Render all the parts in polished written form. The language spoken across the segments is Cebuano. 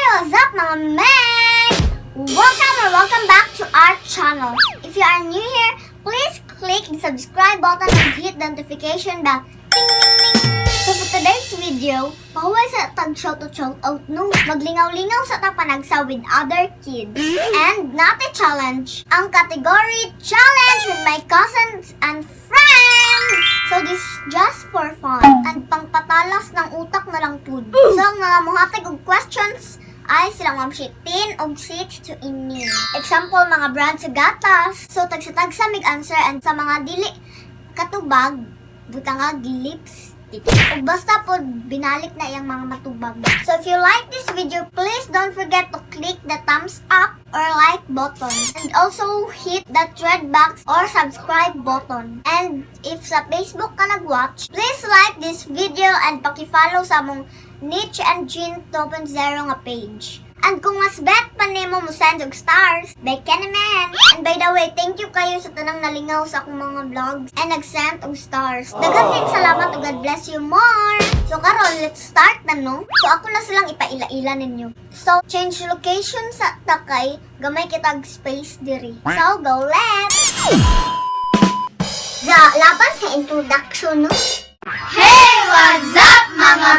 What's up, mga meg? Welcome or welcome back to our channel. If you are new here, please click the subscribe button and hit the notification bell. Ding, ding, ding! So for today's video, pahuway sa tag shout out shout out no. Maglingaw-lingaw sa ta panagsa with other kids. And not a challenge, ang category challenge with my cousins and friends! So this is just for fun and pangpatalas ng utak na lang pud. So ang mga muhatag og questions ay silang Ma'am Tin og 6 to ini. Example, mga brand sa gatas. So tagsa-tagsa mig answer and sa mga dili katubag, butangag lipstick. Ug basta po binalik na iyang mga matubag. So if you like this video, please don't forget to click the thumbs up or like button. And also hit that red box or subscribe button. And if sa Facebook ka nag-watch, please like this video and paki-follow sa among Niche and Jean 2.0 nga page. And kung mas bet pa nimo mo send og stars, by Kenny Man. And by the way, thank you kayo sa tanang nalingaw sa akong mga vlogs and nag-send og stars. Daghan din salamat ug God bless you more. So karon, let's start na, no. So ako na silang ipaila-ila ninyo. So change location sa ta kay gamay kitag space diri. So go, let's! Sa laban sa introduction, no? Hey, what's up, mga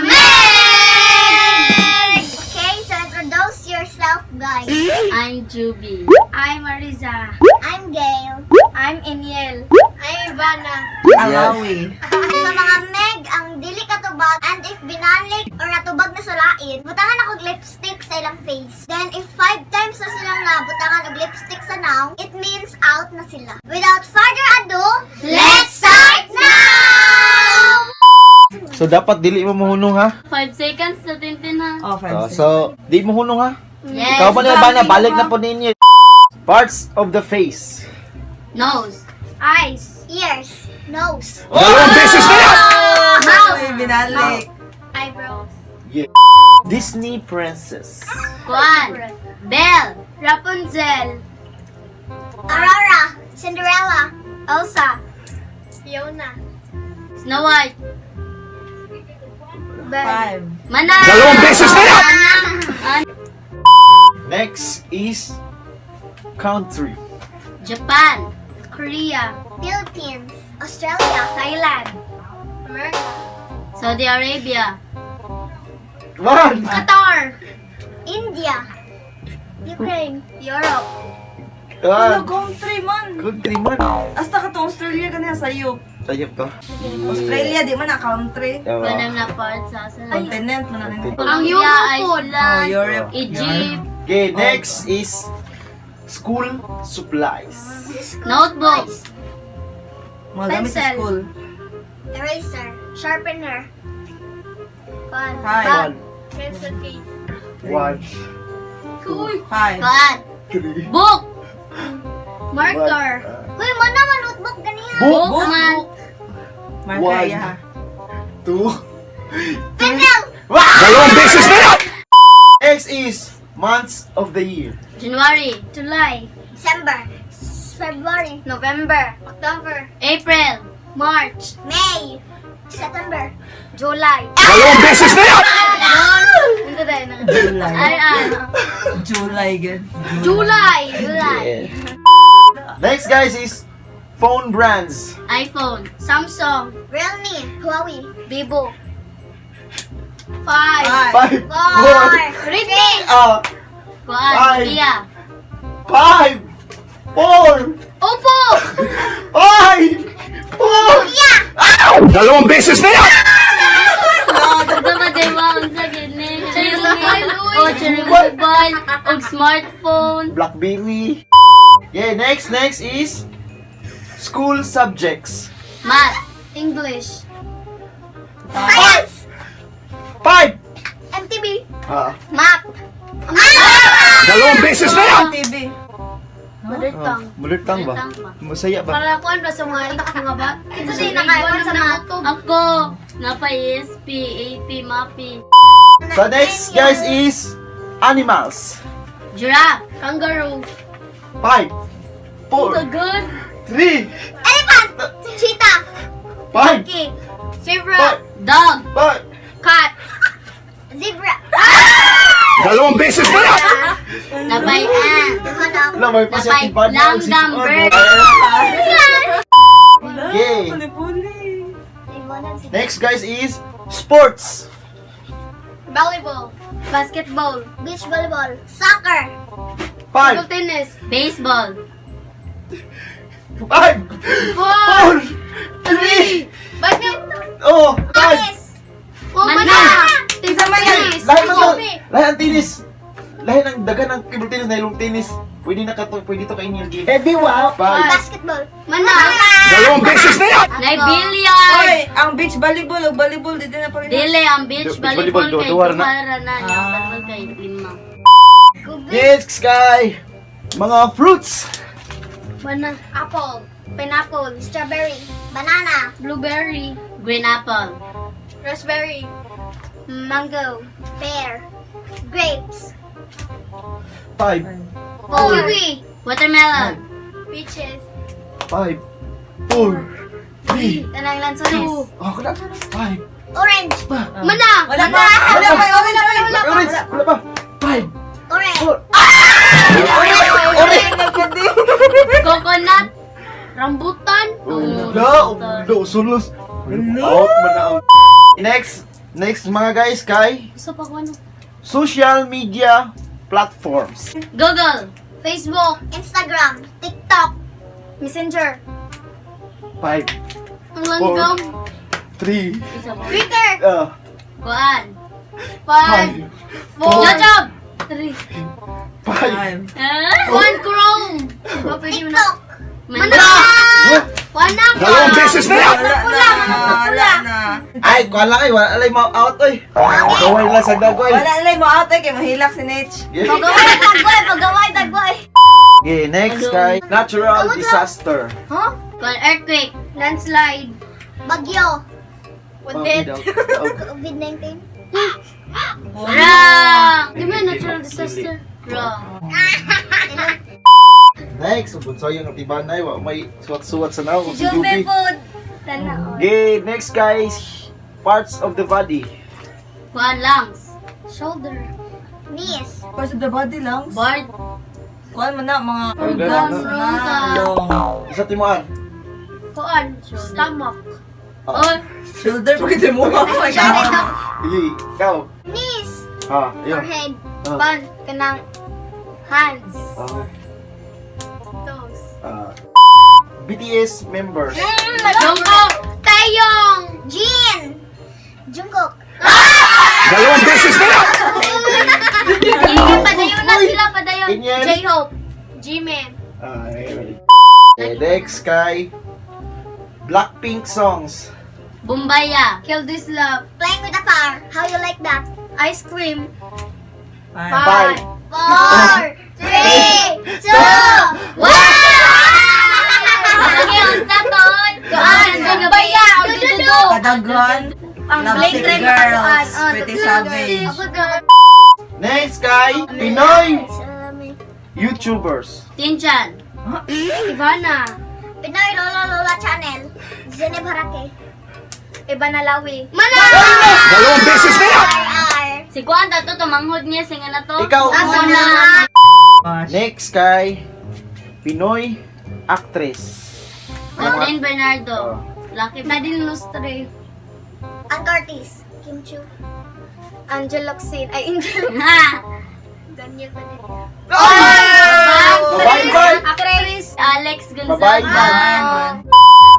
meg? Okay, so introduce yourself, guys. I'm Juby. I'm Mariza. I'm Gail. I'm Eniel. I'm Ivana. Alawi. Sa mga meg, ang dili katubag, and if binalik or natubag na sa lain, butangan ako lipstick sa ilang face. Then, if five times na silang nabutangan og lipstick sa now, it means out na sila. Without further ado, let's start now! So dapat dili mo mohunong, ha? 5 seconds na tintin ha. Oh, 5 Oh, so di mo hunong, ha? Yes. Ikaw ba niya ba na balik na po ninyo? Parts of the face. Nose. Eyes. Ears, nose, Dalawang beses na yan! Mouth. Ay, binalik. Eyebrows. Yeah. Disney princess. Kuan. Belle. Rapunzel. Aurora, Cinderella, Elsa. Fiona. Snow White. Belle. 5. Mana. Dalawang beses na yan! An Next is country. Japan. Korea. Philippines, Australia, Thailand. America. Saudi Arabia. One. Qatar. India, Ukraine, Europe. Ano, One. country man. Country man. Asta ka to Australia kanina sayop. Sayop to. Australia di man na country. Tama. Kanang na part sa Continent man na nimo. Ang Colombia, Europe po. Oh, Iceland, Europe. Egypt, Okay, next is school supplies. Notebook, Mga gamit sa Pencil. school. Eraser, Sharpener. Pan. 5. One. Pencil case. One. 5. Kuan, Three. Book, Marker. Uy, mo naman notebook ganiya. Book. Book man, Marker One. ya. Two. Pencil! Dalawang beses na yan! Next is months of the year. January, July. December, February, November. October. April, March. May, September, July. Dalawang beses na yan! Hindi tayo na. July. Ay ay, July gud. July. July. Next, guys, is phone brands. iPhone, Samsung. Realme, Huawei, Vivo. 5. 5. Five, Four, four, Redmi. Kuan, Five. Nokia, 5, 4, Oppo. 5, 4. Dalawang beses na yan! Unsa ba day ba? Unsa gini? Cherry Oh, Cherry Mobile, og smartphone, Blackberry. Yeah, next is school subjects. Math, English. Science, 5. MTB, Ah, Math. Dalawang beses na yan! TV. Mother tongue. Mother tongue ba? Mother tongue ba? Masaya ba? Para kuan ba sa mga bat? Ito din nakakuan sa math. Ako, napa ESP, AP, MAPI, So next, guys, is animals. Giraffe, Kangaroo. 5, 4, Good, 3, Elephant, Cheetah, 5, Monkey. Zebra. 5, Dog, 5. Cat. Zebra. 2 beses na yan! Napay ah. Wala, may pa siya Napay tibad na. langgam bird. Okay. Puli-puli. Next, guys, is sports. Volleyball. Basketball. Beach volleyball. Soccer. Five, Tennis. Baseball. five, four, three, Badminton. oh, five. Tennis. Mana. Isa man yan. Lahi man to. Lahi ang tennis. Lahi ng dagan ng table tennis na ilong tennis. Pwede na ka to, pwede to kay Neil game. Eddie, wow. Five. Basketball. Mana. 2 beses na yan! Nay billiard. Oy, ang beach volleyball o volleyball dito na pala. Dili ang beach Beach volleyball volleyball, kay duwa na. duha na. Ang Ah. volleyball kay lima. Next, guy. Mga fruits. Mana. Apple. Pineapple. Strawberry. Banana. Blueberry. Green apple. Raspberry. Mango. Pear. Grapes. Five, Four. Kiwi. Watermelon. Peaches. five, four, three. Kanang lansones. Oh, kuna. Five. Orange. Mana. Wala pa. Wala pa. Orange, orange. Orange. Wala pa. Five, Orange. four. Orange. Coconut. Rambutan. Wala, wala, sulos. Out man na out. Next, next mga guys kay Gusto pa ko ano. social media platforms. Google. Facebook. Instagram. TikTok. Messenger. Five, Ang langgam. three, Isa mo. Twitter. Kuan. Five. five, Four. YouTube. Three. five. Ah? One Chrome. TikTok. Mana. Huh? One na. 2 beses na yan! Wala na. Wala na. Ay, kuan lang ay, wala alay mo out oy. Gaway lang sa dagoy. Wala na mo out eh, kay mahilak si Nitch. Pagaway, tagboy. Pagaway, tagboy. Okay, next kay natural disaster. Huh? Kuan earthquake. Landslide. Bagyo. What? COVID-19. Wrong. Di ba natural disaster? Wrong. Next, ubod yung tibanay, wa may suwat-suwat sa naw, si Juby. Food. Tanaon. Okay, next guys, parts of the body. Kuan lungs. Shoulder. Knees. Parts of the body lungs. Board. Kuan man na mga Organs. organs na. Long. Isa timuan. Kuan. Stomach. Oh, Shoulder pag ito mo. Oh my God. Sige, ikaw. Knees. Ah, ayun. Forehead. Ah. Pan. Kanang hands. Okay. Toes. Ah. BTS members. Jungkook. Tayong. Jin. Jungkook. 2 beses na yan! Hindi, padayon na sila, padayon. Ganyan. J-Hope. Jimin. Ah, ayun. Okay, next kay Blackpink songs. Bumbaya. Kill This Love. Playing with the fire. How you like that? Ice Cream. Five. Five. Four, three, two, one. Lagi unsa ton? Kuan Bumbaya. O dududu. Kadagan. Ang Love Blake Sick Red Girls. Oh, Pretty Savage. Next kay Pinoy YouTubers. Tinchan. Ivana. Pinoy Lolo Lola Channel. Zeneb Harake. Ivana Lawi. Mana! 2 beses na yan! R. Si Kuan dato tumanghod niya sa nga na to. Ikaw. Asa na? Next kay Pinoy actress. Catherine Bernardo. Lucky Nadine Lustre. Ang Curtis. Kim Chu. Angel Locsin. Ay, Angel. Ha. Daniel Padilla. Bye bye. Actress. Alex Bye-bye.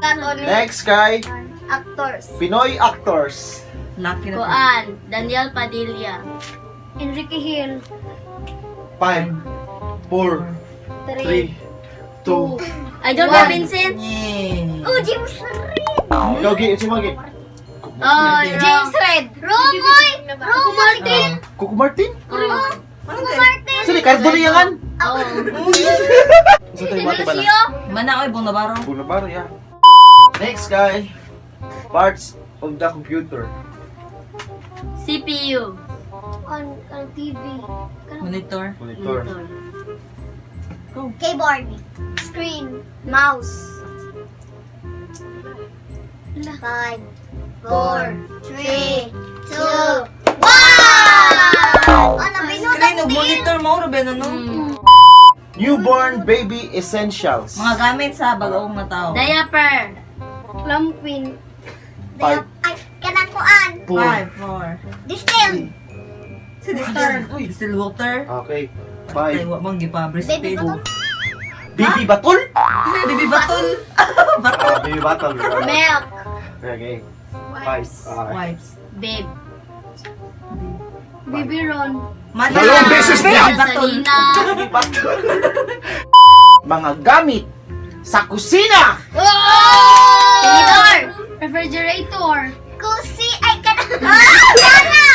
Gonzaga. Next kay Actors. Pinoy actors. Lucky na. Kuan, Daniel Padilla. Enrique Hill. Five, four, three, two. Idol ba Vincent? Yeah. Oh, James Reid. Ikaw, Gi. Si Magi. Oh, James Red. Romoy. Coco Martin. Coco Martin? Oh. Martin. Sino? Cardo na yan? Oh. Sa tayo mati ba na? Mana oy bong nabaro. Bunabar, yeah. Next guy. Parts of the computer. CPU. On TV. Monitor. Monitor. Keyboard. Screen. Mouse. Five, four, three, two, one! Oh, napindot. Monitor mo, Ruben, ano? Newborn baby essentials. Mga gamit sa bagoong nga tao. Diaper. Lampin. Five, Ay, kanang kuan. four. 5, 4. Distilled. Si Distill. Uy, distill water. Okay. Ay, Five. wa bang gipa Baby breastfeed. bottle. Baby batol? Baby batol. Batol. Ah, baby batol. Milk. Okay. Five. Ah, Wipes. Babe. Bibiron. Mana. Dalawang beses na yan! Baby batol. Salina. Baby batol. Mga gamit sa kusina. Tinidor. Refrigerator. Kusi. Ay, kanang. Ah, kana.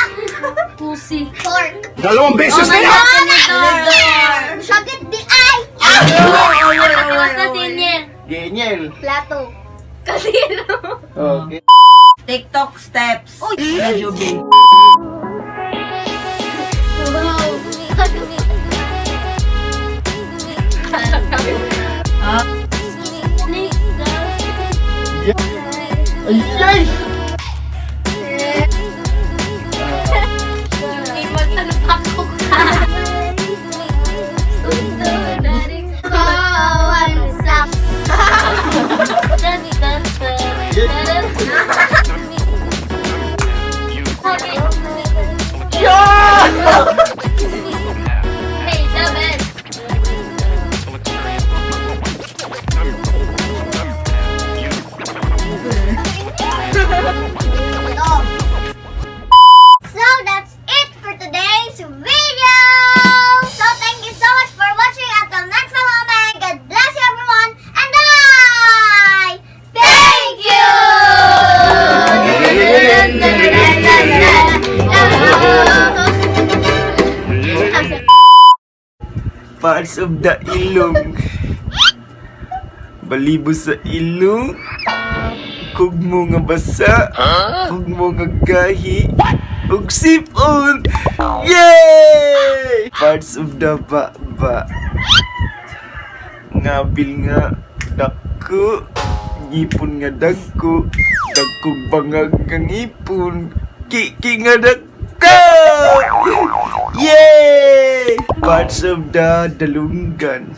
Pusi. Fork. Dalawang beses na yan! Tinidor. Sakit di ay. Basta senior. Genial. Plato. Kasino. Okay. TikTok steps. Uy! Medyo big. Wow. Ah, Ay, ay! Oh, Yeah! Hey, David. So that's it for today's video. So thank you so much for watching. Until next time, mga God bless you everyone and bye. Thank you. Parts of the ilong. Balibo sa ilong. Kugmo nga basa. Kugmo nga gahi. Ug sipon. Yay! Parts of the ba-ba. Ngabil nga dako. Ngipon nga dagko. Dagkog bangag nga ngipon. Kiki nga dagko! Yay! Parts of the dalunggan.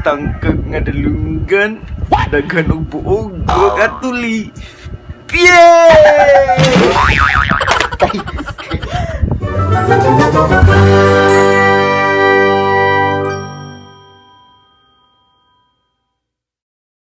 Tangkag nga dalunggan. Daghan og buog. Ug atuli. Yay!